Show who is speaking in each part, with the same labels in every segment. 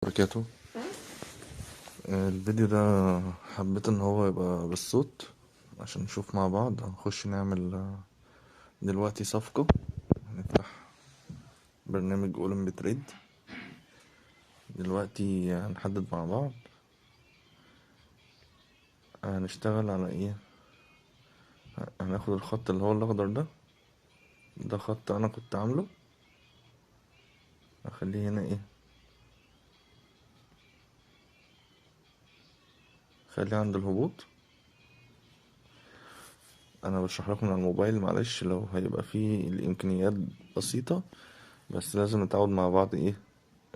Speaker 1: وبركاته. الفيديو ده حبيت ان هو يبقى بالصوت عشان نشوف مع بعض. هنخش نعمل دلوقتي صفقة، هنفتح برنامج اولمب تريد. دلوقتي هنحدد مع بعض هنشتغل على ايه. هناخد الخط اللي هو الاخضر ده، ده خط انا كنت عامله، اخليه هنا ايه، خليه عند الهبوط. انا بشرح لكم على الموبايل، معلش لو هيبقى فيه الامكانيات بسيطة، بس لازم نتعود مع بعض ايه،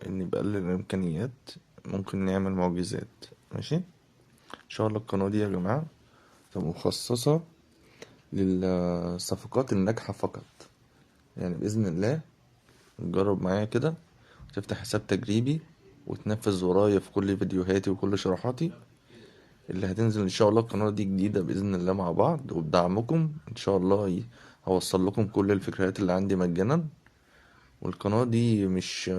Speaker 1: ان بقلل الامكانيات ممكن نعمل معجزات. ماشي، ان شاء الله القناة دي يا جماعة تبقى مخصصة للصفقات الناجحة فقط، يعني بإذن الله تجرب معايا كده وتفتح حساب تجريبي وتنفذ ورايا في كل فيديوهاتي وكل شروحاتي اللي هتنزل ان شاء الله. القناة دي جديدة بإذن الله مع بعض، وبدعمكم ان شاء الله هوصل لكم كل الفكرات اللي عندي مجانا. والقناة دي مش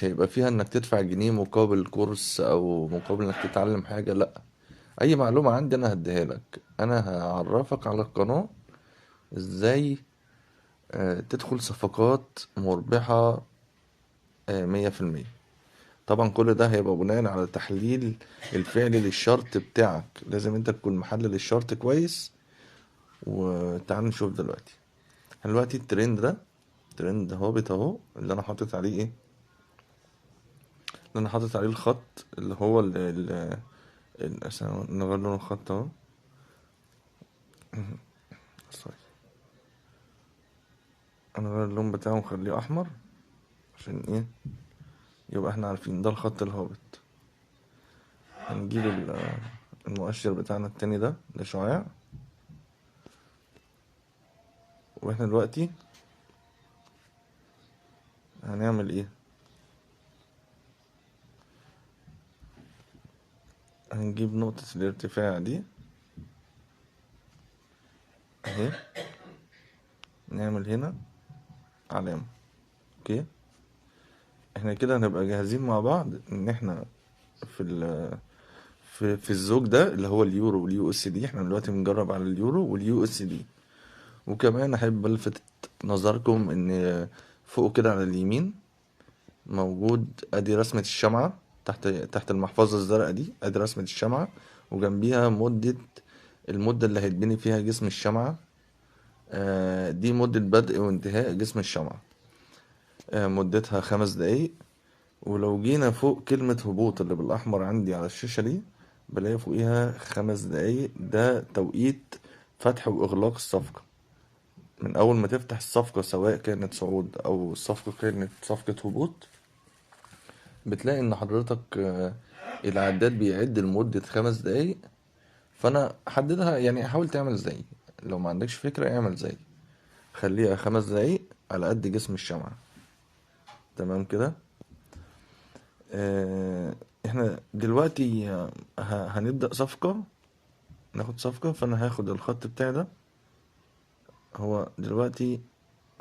Speaker 1: هيبقى فيها انك تدفع جنيه مقابل كورس او مقابل انك تتعلم حاجة، لا، اي معلومة عندي انا هديها لك. انا هعرفك على القناة ازاي تدخل صفقات مربحة 100%. طبعا كل ده هيبقى بناء على تحليل الفعلي للشرط بتاعك، لازم انت تكون محلل الشرط كويس. وتعال نشوف دلوقتي. دلوقتي الترند ده ترند هابط اهو، اللي انا حاطط عليه ايه، اللي انا حاطط عليه الخط اللي هو نغير لون الخط اهو. انا غير اللون بتاعه ونخليه احمر عشان ايه، يبقى احنا عارفين ده الخط الهابط. هنجيب المؤشر بتاعنا التاني ده، ده شعاع. واحنا دلوقتي هنعمل ايه، هنجيب نقطة الارتفاع دي اهي، نعمل هنا علامة. okay، احنا كده هنبقى جاهزين مع بعض ان احنا في الزوج ده اللي هو اليورو وال USD. احنا دلوقتي بنجرب على اليورو وال USD. وكمان احب الفت نظركم ان فوق كده على اليمين موجود ادي رسمة الشمعة تحت المحفظة الزرقاء دي، ادي رسمة الشمعة وجنبيها المدة اللي هيتبني فيها جسم الشمعة. دي مدة بدء وانتهاء جسم الشمعة، مدتها 5 دقايق. ولو جينا فوق كلمة هبوط اللي بالأحمر عندي على الشاشة دي، بلاقي فوقيها 5 دقايق. ده توقيت فتح وإغلاق الصفقة. من أول ما تفتح الصفقة سواء كانت صعود أو الصفقة كانت صفقة هبوط، بتلاقي إن حضرتك العداد بيعد لمدة 5 دقايق. فأنا حددها، يعني حاول تعمل زي، لو ما عندكش فكرة اعمل زي، خليها 5 دقايق على قد جسم الشمعة. تمام كده. احنا دلوقتي هنبدأ صفقة، ناخد صفقة. فانا هاخد الخط بتاعي ده، هو دلوقتي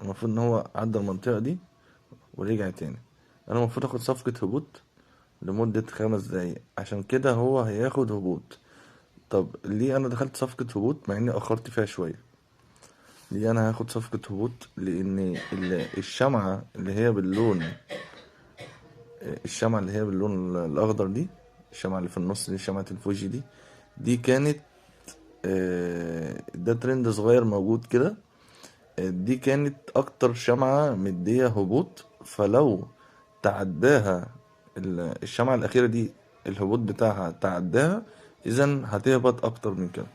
Speaker 1: المفروض ان هو عدى المنطقة دي ورجع تاني. انا المفروض اخد صفقة هبوط لمدة 5 دقايق، عشان كده هو هياخد هبوط. طب ليه انا دخلت صفقة هبوط مع اني اخرت فيها شوية؟ ليه انا هاخد صفقة هبوط؟ لان الشمعة اللي هي باللون، الشمعة اللي هي باللون الاخضر دي، الشمعة اللي في النص دي، شمعة الفوجي دي، دي كانت، ده ترند صغير موجود كده، دي كانت اكتر شمعة مدية هبوط. فلو تعداها الشمعة الاخيرة دي، الهبوط بتاعها تعداها، اذا هتهبط اكتر من كده.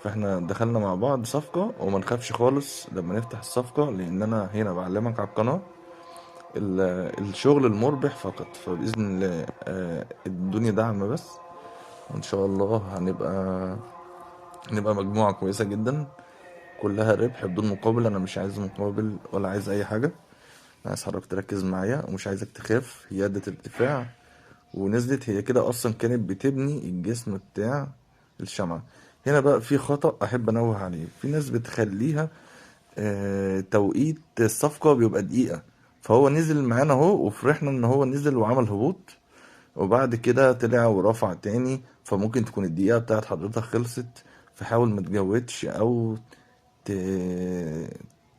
Speaker 1: فاحنا دخلنا مع بعض صفقة، وما نخافش خالص لما نفتح الصفقة، لان انا هنا بعلمك على القناة الشغل المربح فقط. فبإذن الله، الدنيا دعم بس، وان شاء الله هنبقى مجموعة كويسة جدا كلها ربح بدون مقابل. انا مش عايز مقابل ولا عايز اي حاجة، انا عايز حضرتك تركز معايا ومش عايزك تخاف. هي ادت ارتفاع ونزلت، هي كده اصلا كانت بتبني الجسم بتاع الشمعة. هنا بقى في خطأ احب انوه عليه، في ناس بتخليها، توقيت الصفقة بيبقى دقيقة، فهو نزل معانا اهو، وفرحنا ان هو نزل وعمل هبوط، وبعد كده طلع ورفع تاني. فممكن تكون الدقيقة بتاعت حضرتك خلصت، فحاول ما تجودش او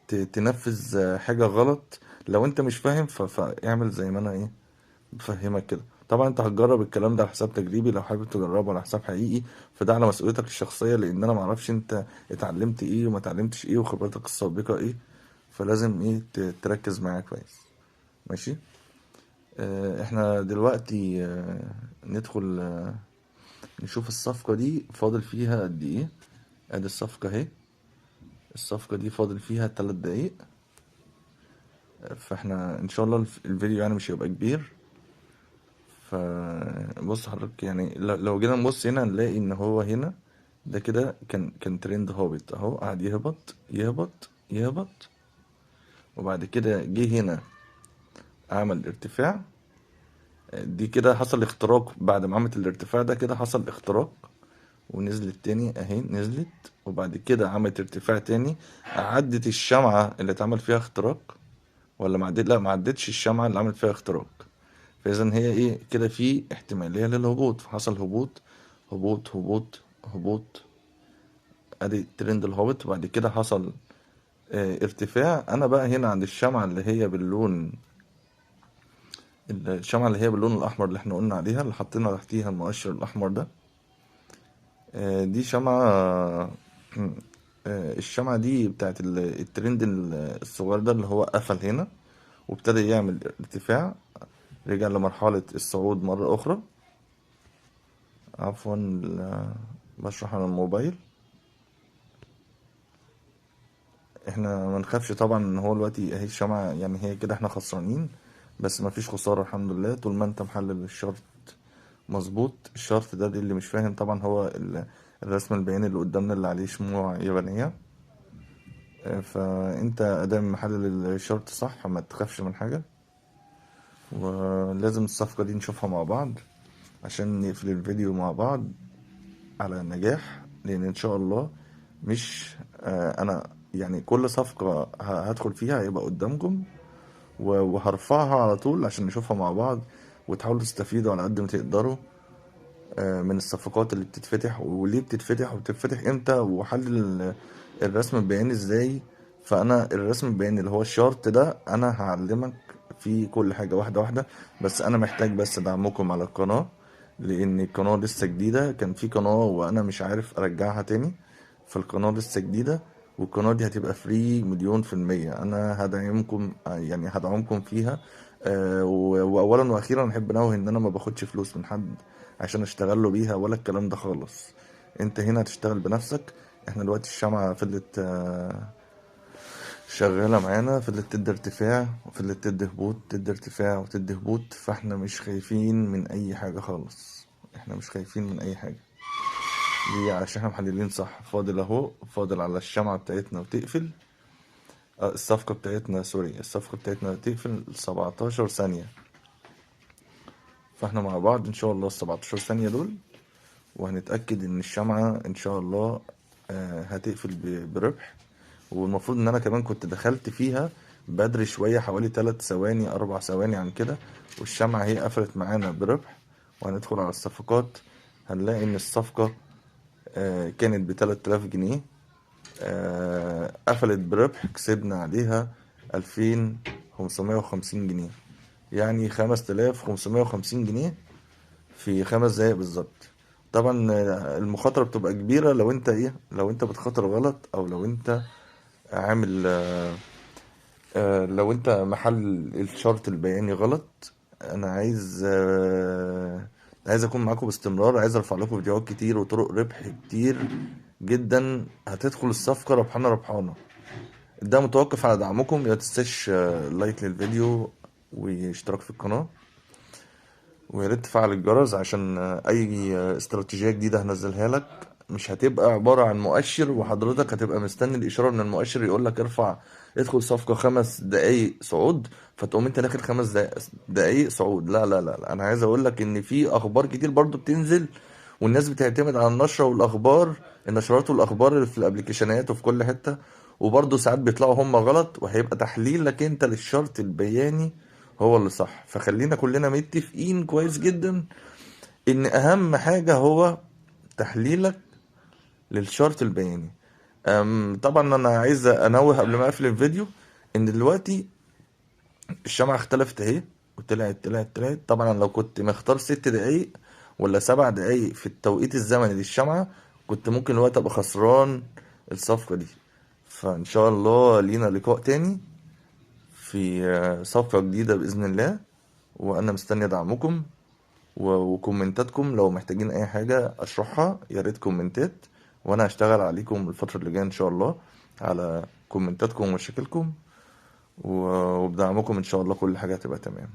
Speaker 1: تنفذ حاجة غلط لو انت مش فاهم. فاعمل زي ما انا بفهمك كده. طبعا انت هتجرب الكلام ده على حساب تجريبي، لو حابب تجربه على حساب حقيقي فده على مسؤوليتك الشخصية، لان انا معرفش انت اتعلمت ايه وما اتعلمتش ايه وخبرتك السابقة ايه، فلازم تركز معايا كويس. ماشي. احنا دلوقتي ندخل نشوف الصفقة دي فاضل فيها قد ايه. ادي الصفقة اهي، الصفقة دي فاضل فيها 3 دقايق، فاحنا ان شاء الله الفيديو مش هيبقى كبير. فبص حضرتك، لو جينا نبص هنا هنلاقي ان هو هنا ده كده كان ترند هابط اهو، قعد يهبط يهبط يهبط، وبعد كده جه هنا عمل ارتفاع. دي كده حصل اختراق، بعد ما عملت الارتفاع ده كده حصل اختراق ونزلت تاني اهي، نزلت وبعد كده عملت ارتفاع تاني، عدت الشمعة اللي اتعمل فيها اختراق ولا ما عدت؟ لا ما عدتش الشمعة اللي عملت فيها اختراق. فإذا هي كده في احتمالية للهبوط، فحصل هبوط هبوط هبوط هبوط، ادي الترند الهابط، وبعد كده حصل ارتفاع. انا بقى هنا عند الشمعة اللي هي باللون، الشمعة اللي هي باللون الاحمر اللي احنا قلنا عليها، اللي حطينا تحتيها المؤشر الاحمر ده، دي شمعة، الشمعة دي بتاعت الترند الصغير ده اللي هو قفل هنا وابتدى يعمل ارتفاع، رجع لمرحلة الصعود مرة أخرى. عفوا، بشرح على الموبايل. احنا ما نخافش طبعا ان هو دلوقتي اهي الشمعة، هي كده احنا خسرانين، بس ما فيش خسارة الحمد لله طول ما انت محلل الشارت مظبوط. الشارت ده اللي مش فاهم طبعا هو الرسم البياني اللي قدامنا اللي عليه شموع يابانية، فانت ادام محلل الشارت صح ما تخافش من حاجة. ولازم الصفقة دي نشوفها مع بعض عشان نقفل الفيديو مع بعض على النجاح، لان ان شاء الله مش، انا كل صفقة هدخل فيها هيبقى قدامكم، وهرفعها على طول عشان نشوفها مع بعض، وتحاولوا تستفيدوا على قد ما تقدروا، من الصفقات اللي بتتفتح وليه بتتفتح وبتتفتح امتى، وحل الرسم البياني ازاي. فانا الرسم البياني اللي هو الشارت ده انا هعلمك فيه كل حاجة واحدة واحدة، بس انا محتاج بس دعمكم على القناة، لان القناة لسه جديدة. كان في قناة وانا مش عارف ارجعها تاني، فالقناة لسه جديدة، والقناة دي هتبقى فري مليون في المية. انا هدعمكم فيها. واولا واخيرا احب انوه ان انا ما باخدش فلوس من حد عشان اشتغل له بيها ولا الكلام ده خالص. انت هنا هتشتغل بنفسك. احنا دلوقتي الشمعة فضلت شغالة معانا، فضلت تدي ارتفاع وفضلت تدي هبوط، تدي ارتفاع وتدي هبوط، فاحنا مش خايفين من اي حاجة خالص. احنا مش خايفين من اي حاجة. ليه؟ عشان احنا محللين صح. فاضل اهو، فاضل على الشمعة بتاعتنا وتقفل، الصفقة بتاعتنا، سوري، الصفقة بتاعتنا تقفل 17 ثانية. فاحنا مع بعض ان شاء الله السبعتاشر ثانية دول، وهنتأكد ان الشمعة ان شاء الله، هتقفل بربح. والمفروض ان انا كمان كنت دخلت فيها بدري شوية، حوالي 3 ثواني 4 ثواني عن كده، والشمعة هي قفلت معانا بربح. وهندخل على الصفقات، هنلاقي ان الصفقة، كانت بتلات آلاف جنيه، قفلت بربح، كسبنا عليها 2550 جنيه، يعني 5550 جنيه في 5 دقايق بالظبط. طبعا، المخاطرة بتبقى كبيرة لو انت ايه، لو انت بتخاطر غلط، او لو انت عامل، لو انت محل الشارت البياني غلط. انا عايز اكون معاكم باستمرار، عايز ارفع لكم فيديوهات كتير وطرق ربح كتير جدا. هتدخل الصفقة ربحانة ربحانة. ده متوقف على دعمكم. يا تنساش، لايك للفيديو واشتراك في القناة، ويا ريت تفعل الجرس عشان، اي استراتيجية جديدة هنزلها لك مش هتبقى عبارة عن مؤشر وحضرتك هتبقى مستني الإشارة من المؤشر يقول لك ارفع ادخل صفقة 5 دقايق صعود، فتقوم انت داخل 5 دقايق صعود. لا لا لا لا، انا عايز اقول لك ان في اخبار كتير برضو بتنزل، والناس بتعتمد على النشرة والاخبار، النشرات والاخبار اللي في الابليكيشنات وفي كل حتة، وبرضه ساعات بيطلعوا هم غلط، وهيبقى تحليلك انت لل chart البياني هو اللي صح. فخلينا كلنا متفقين كويس جدا ان اهم حاجة هو تحليلك لل chart البياني. طبعا انا عايز انوه قبل ما اقفل الفيديو ان دلوقتي الشمعة اختلفت اهي، وطلعت طلعت طلعت. طبعا لو كنت مختار 6 دقايق ولا 7 دقايق في التوقيت الزمني للشمعة كنت ممكن الوقت ابقى خسران الصفقة دي. فان شاء الله لينا لقاء تاني في صفقة جديدة بإذن الله، وانا مستني دعمكم وكومنتاتكم. لو محتاجين اي حاجة اشرحها يا ريت كومنتات، وانا هشتغل عليكم الفترة اللي جاية ان شاء الله على كومنتاتكم ومشاكلكم، وبدعمكم ان شاء الله كل حاجة هتبقى تمام.